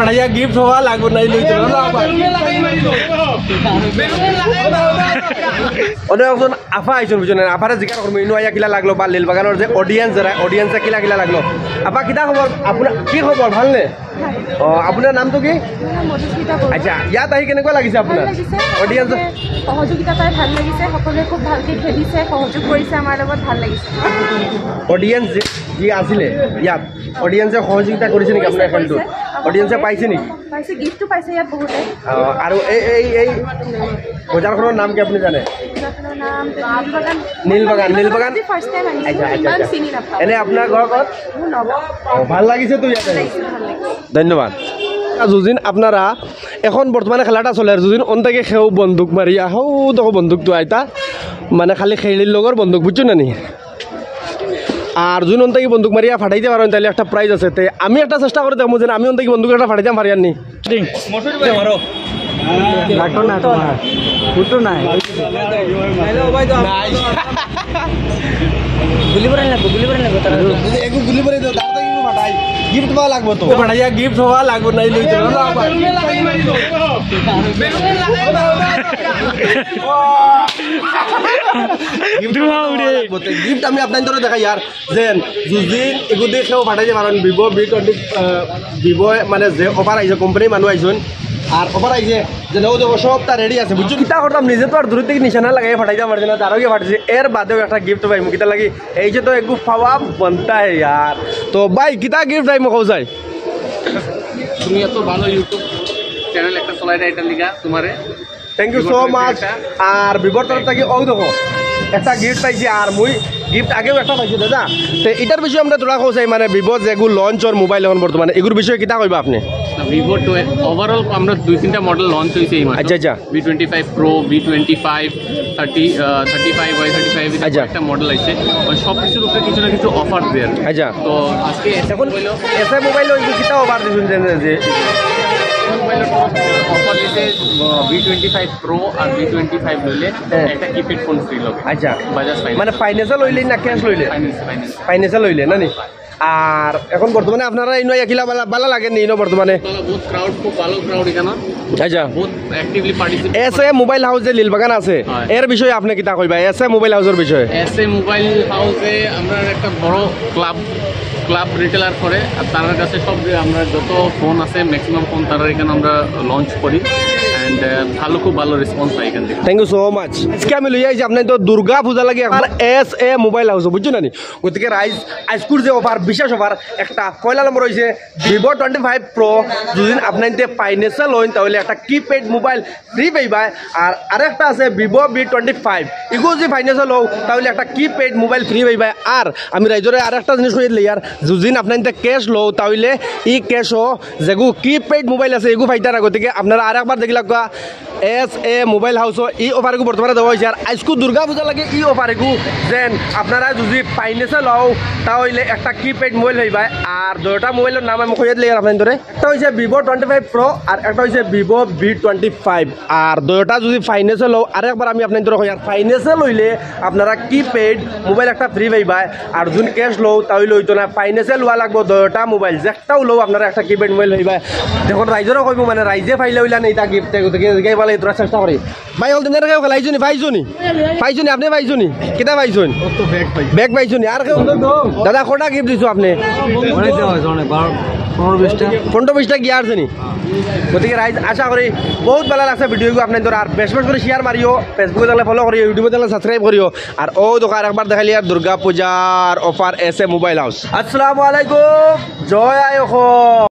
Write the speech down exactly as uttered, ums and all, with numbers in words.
আইয়া গিফট হওয়া লাগবো নাই লইতে না, না, আবার। অনেক একজন আফা আইছইন, বুঝছইন না? আফারে জিজ্ঞাসা করবো, ইনো আইয়া কিলা লাগলো বা লীলবাগানর যে অডিয়েন্স, যারা অডিয়েন্সে কিলা কিলা লাগলো। আফা, কিতা খবর? আপনার কি খবর? ভালনে? অ, আপনার নাম তো কি? মোৰ নাম মধুস্মিতা বৰুৱা। আচ্ছা, ইয়াত আহি কেনেকুৱা লাগিছে আপোনাৰ? ভাল লাগিছে। অডিয়েন্স? সকলোৱে সহযোগিতা পাই ভাল লাগিছে, সকলোৱে খুব ভালকে খেলিছে, সহযোগ কৰিছে আমাৰ লগত, ভাল লাগিছে। অডিয়েন্স যি, যি আছিলে ইয়াত, অডিয়েন্সে সহযোগিতা কৰিছে নেকি আপোনাৰ কৰিছে, খেলটোত? কৰিছে। অডিয়েন্সে পাইছে নেকি? পাইছে, গিফ্টো পাইছে ইয়াত বহুতে। অ, আৰু এই, এই, এই বজাৰখনৰ নাম কি আপুনি জানে? বজাৰখনৰ নাম নীলবাগান। নীলবাগান, নীলবাগান। আজি ফাৰ্ষ্ট টাইম আহিছোঁ, আচ্ছা, আচ্ছা, ইমান আচ্ছা। চিনি নাপাওঁ। এনে আপোনাৰ ঘৰ ক'ত? মোৰ নগাঁও। অ, ভাল লাগিছে তো ইয়াতে। ভাল লাগিছে, ভাল লাগিছে। ধন্যবাদ। যুজিন, আপনারা এখন বর্তমানে খেলাটা চলের, যুজিন অন থাকি কেউ বন্দুক মারিয়া, হউ দেখো বন্দুক তো আইতা, মানে খালি খেলির লগর বন্দুক, বুঝছো না নি? আর যুজিন অন থাকি বন্দুক মারিয়া ফাটাইতে পারেন, তাহলে একটা প্রাইজ আছে। তে আমি একটা চেষ্টা করে দেখবো যে আমি অন থাকি বন্দুক একটা ফাটাইতাম পারি আর নি। মারো। লাগতো না তোমার। ফুটো নাই। নাই। গুলি করে লাগবো, গুলি করে লাগবো তারা। এগু গুলি করে দাও, তাড়াতাড়ি কিন্তু ফাটাই। গিফট পাওয়া লাগবো তো। ফাটাইয়া গিফট হওয়া লাগবো, নাই লইতে না, না, আবার। গিফট হওয়া লাগবো তো। গিফট আমি আপনার ধরে দেখাই আর যেন যুজিন এগু দিয়ে কেউ ফাটাইতে পারেন। Vivo V twenty, আহ, Vivo মানে যে অফার আইছে, কোম্পানির মানুষ আইছইন, আর অফার আইছে, যে দেখো, দেখো, সবটা রেডি আছে, বুঝছো? কিতা করতাম, নিজে তো আর দূর থেকে নিশানা লাগাই ফাটাইতাম পারছি না, তারও গিয়ে ফাটাইছি। এর বাদেও একটা গিফট পাইমু, কিতা লাগি? এই যে তো এগু পাওয়া বনতা হে ইয়ার। তো ভাই, কিতা গিফট পাইমু কও চাই? তুমি এত ভালো YouTube চ্যানেল একটা চলাই দেয়, এটা লিগা তোমারে। Thank you so much। আর ভিভোর তরফ থাকি, ও দেখো, একটা গিফট পাইছি, আর মুই গিফট আগেও একটা পাইছি দাদা। তে ইটার বিষয়ে আমরা থোড়া কও চাই, মানে ভিভো যেগু লঞ্চ অর মোবাইল এখন বর্তমানে, এগুর বিষয়ে কিতা কইবা আপনি? ভিভো টু, ওভারঅল আমরা দুই তিনটা মডেল লঞ্চ হয়েছে এই মাসে। আচ্ছা, আচ্ছা। V twenty five Pro, V twenty five, thirty, আহ, thirty five Y thirty five, আচ্ছা। একটা মডেল আছে, মানে সব কিছুর উপরে কিছু না কিছু অফার দেয়। আচ্ছা। তো আজকে এখন হইলো এসে মোবাইল হইছে, কিতা অফার দিছইন যে, যে? মোবাইলের অফার দিছে, আহ, V twenty five Pro আর V twenty five লইলে হ্যাঁ। একটা কিপ্যাড ফোন ফ্রি লগে। আচ্ছা। বাজাজ ফাইন্যান্স। মানে ফাইন্যান্সে লইলে না ক্যাশ লইলে? Finance, finance. ফাইন্যান্সে লইলে না নি? আর এখন বর্তমানে আপনারা ইনো আইয়া কিলা বালা, বালা লাগে নি ইনো বর্তমানে? বালা, বহুত ক্রাউড, খুব ভালো ক্রাউড এখানে। আচ্ছা। বহুত actively participate S A mobile house যে লীলবাগান আছে, হ্যাঁ। এর বিষয়ে আপনি কিতা কইবা? এস এ মোবাইল হাউসের বিষয়ে? এস এ মোবাইল হাউসে আমরা একটা বড় ক্লাব, ক্লাব রিটেলার করে, আর তার কাছে সব যে আমরা যত ফোন আছে, ম্যাক্সিমাম ফোন তারা এখানে আমরা লঞ্চ করি। অ্যান্ড, আহ, ভালো, খুব ভালো রেসপন্স পাই এখান থেকে। Thank you so much। আজকে আমি লইয়া আইছি আপনার তো দুর্গা পূজা লাগে একবার এস এ মোবাইল হাউস, বুঝছো না নি? গতিকে রাইজ আইজকুর যে অফার, বিশেষ অফার, একটা পয়লা নম্বর হইছে ভিভো টোয়েন্টি ফাইভ প্রো, যদি আপনাইতে ফাইন্যান্সে লইন, তাহলে একটা কিপ্যাড মোবাইল ফ্রি পাইবায়। আর আরেকটা আছে ভিভো ভি টোয়েন্টি ফাইভ, ইগু যদি ফাইন্যান্সে লও, তাহলে একটা কিপ্যাড মোবাইল ফ্রি পাইবায়। আর আমি রাইজরে আরেকটা জিনিস কই দিলে ইয়ার, যদি আপনাইতে ক্যাশ লও, তাহলে ই ক্যাশও যেগু কিপ্যাড মোবাইল আছে, এগু ফাইতারা। গতিকে আপনারা আরেকবার দেখি লাগবা, এস এ মোবাইল হাউসও ই অফারগু বর্তমানে দেওয়া হয়েছে। আর আইজকু দুর্গা পূজা লাগে ই অফারগু, যেন আপনারা যদি ফাইন্যান্সে লও, তাহলে একটা কিপ্যাড মোবাইল পাইবায়। আর দুইটা মোবাইলের নাম আমি কইয়া দিলে ইয়ার আপনাইন্তরে। একটা হইছে ভিভো টোয়েন্টি ফাইভ প্রো আর একটা হইছে ভিভো ভি টোয়েন্টি ফাইভ। আর দুইটা যদি ফাইন্যান্সে লও, আরেকবার আমি আপনাইন্তরে কই, আর ফাইন্যান্সে লইলে আপনারা কিপ্যাড মোবাইল একটা ফ্রি পাইবায়, আর যদি ক্যাশ লও, তাহলে হইতো না, ফাইন্যান্সে লওয়া লাগবো দুইটা মোবাইল, যেটাও লও আপনারা একটা কিপ্যাড মোবাইল পাইবায়। দেখো রাইজরও কইবো, মানে রাইজে পাইলে হইলা নেই তা গিফট, গতিকে গিয়ে বলে তোরা চেষ্টা করি। ভাই, হল দিন কেউ খেলাইছনি, পাইছনি? পাইছনি, আপনি পাইছনি? কিতা পাইছন? ব্যাগ পাইছনি। আর কেউ? দাদা, কটা গিফট দিছো আপনি? অনেক দেওয়া হয়েছে, অনেক, বারো, পনেরো বিশটা। পনেরো বিশটা গিয়া আছেনি? গতিকে রাইজ, আশা করি বহুত ভালা লাগছে ভিডিওগু আপনাইন্তর। আর বেশ বেশ করি শেয়ার মারিও, Facebook থাকলে ফলো করিও, YouTube থাকলে সাবস্ক্রাইব করিও। আর ও দোকান একবার দেখাইলি আর দুর্গা পূজার offer S A mobile house. আসসালামু আলাইকুম, জয় আই অসম।